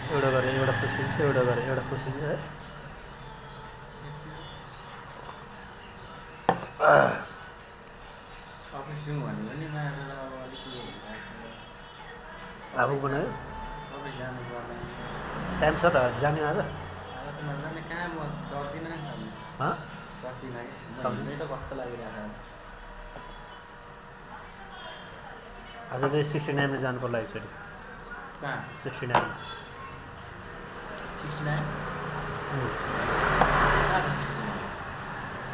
एउटा गरेर एउटा फुस्किन्छ, एउटा गरेर एउटा फुस्किन्छ है। अफिस जाउँ भनेको नि मायालाई अब अलिक उयो भइरहेको आफू बनायो अफिस जानुपर्ने टाइम छ त जाने आज आज त नजाने कहाँ म सक्दिनँ नि खानु सक्दिनँ कि म हिँड्नै त कस्तो लागिरहेको आज चाहिँ 69 जानु पर्ला एकचोटि। कहाँ 69 69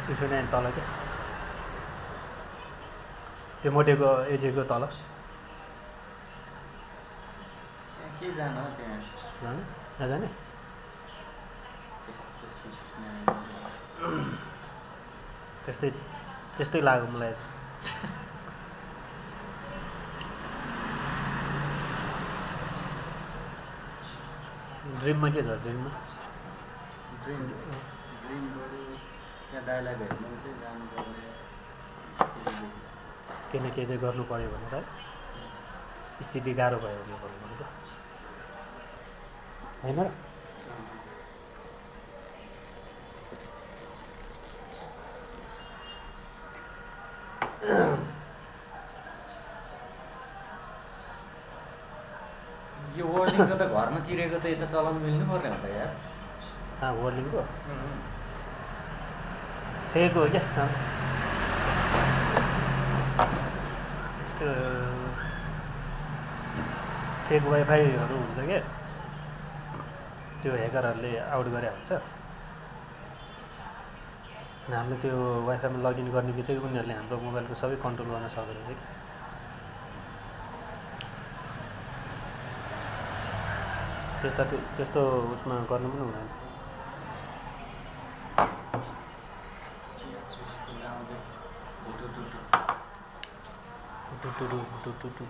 69 तल क्या त्यो मोटेको एजेको तल के जानु हो त्यहाँ जाने नजाने त्यस्तै लाग्यो मलाई। ड्रिममा के छ ड्रिममा ड्रिम बरु त्यहाँ दाइलाई भेट्नु चाहिँ जानुपर्ने के न के चाहिँ गर्नु पऱ्यो भने त स्थिति गाह्रो भयो भने भन्नु भनेको होइन र। यो वर्डिङको त घरमा चिरेको त यता चलाउनु मिल्नु पर्ने हो त यार। वर्डिङको फेको हो क्या त्यो फेक वाइफाईहरू हुन्छ क्या त्यो ह्याकरहरूले आउट गरे हुन्छ। हामीले त्यो वाइफाईमा लगइन गर्ने बित्तिकै उनीहरूले हाम्रो मोबाइलको सबै कन्ट्रोल गर्न सक्दो रहेछ। त्यस्तो उसमा गर्नु पनि हुँदैन। टुटु